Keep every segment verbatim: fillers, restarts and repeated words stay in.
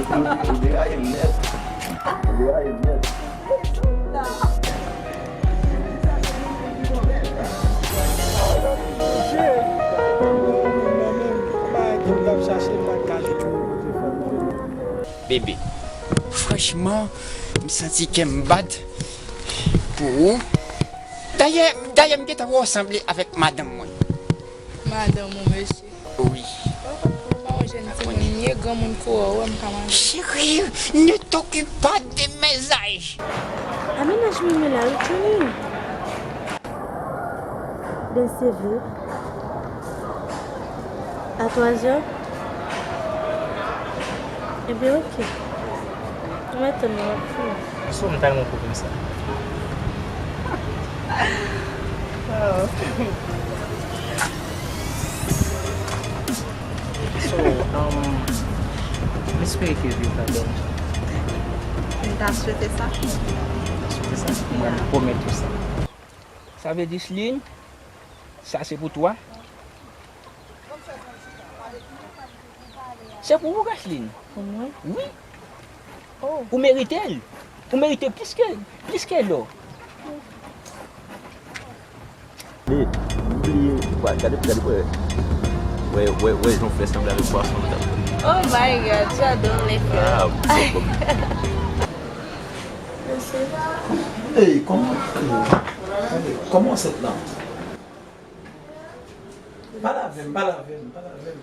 Li deraye nèt. Li deraye nèt. Bebe, franchman, m santi kè m bat pou ou. Dayè, dayè, m gentan wè w sanble avèk madanm mwen. Madanm ou, mesye? Wi. Oh, yon jèn timoun, m ye granmoun kou ou, wè m ka manje. Chérie, ne t'occupe pas de mes âges. Amenaj mwen la, wi, Tchoulin. Ben, se vre. A twa zè? Ebyen, oke. Mwen tann ou ap fini. Sou m ta renmen w pran sa. So, um, m espere ke vi w ta bèl. M ta swete sa. M ta swete sa. Mwen, m pwomèt ou sa. Sa vle di, Shlin, sa se pou twa? Se pou ou, Rachelin. Pou mwen? Wi. Oh. Ou merite l. Ou merite plis ke, plis ke lò. Li, m bliye, wa, gade, gade, wè, wè, wè, wè, jan w fè sanble avèk pwason nan. Oh my God, j'adore les fleurs. Ah, bon. Ey, kòman, ey, kòman ansent lan? Pale avè m, pale avè m, pale avè m.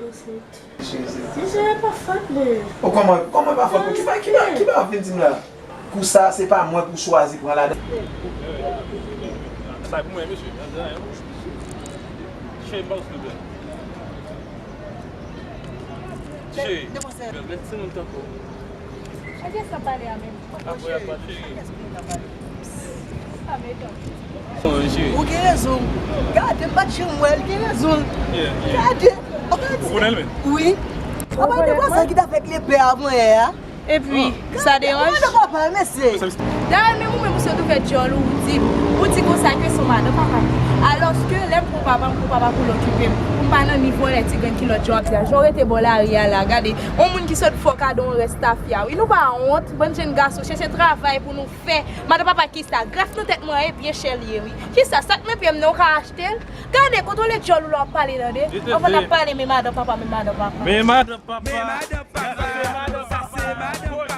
Ansent. Mesye, se pa fòt mwen. O, kòman, kòman pa fòt mwen? Ki ba, ki ba, ki ba w vin di m la? Kou sa, se pa mwen pou chwazi pran ladan. Sa pou mwen, mesye. Chen pa w, silvouplè. Chen. Mèt timoun tankou. Aje sa pale a menm. Ou gen rezon. Gade, m pa t janm wè l, gen rezon. Gade. Ou konnen l menm? Wi. Apa de vwazin ki ta fèk lepè avan yè a? Epi, sa deranj? Ou konnen papa, mesye. Dayè, menm ou menm, ou sot ouvè djòl ou, ou di, ou di konsa ke se yon madanm papa. Alòske, lè m pran papa, m pran papa pou l okipe m. M pa nan nivo lè ti grenn kilòt jan w ap di a. Jan w rete bò lari a la, gade. Yon moun ki sot fè w kado yon rès tafya, wi. Nou pa wont, bann jèn gason, chèche travay pou nou fè. Madan papa, kisa? Grèf nan tèt mwen an, e byen chè l ye, wi. Kisa? Sa k nan pye m nan, ou ka achte l? Gade, kontwole djòl ou lè w ap pale, tande. Anvan n ap pale, men madan papa, men madan papa. Men madan papa. Men madan papa. Sa se madan papa.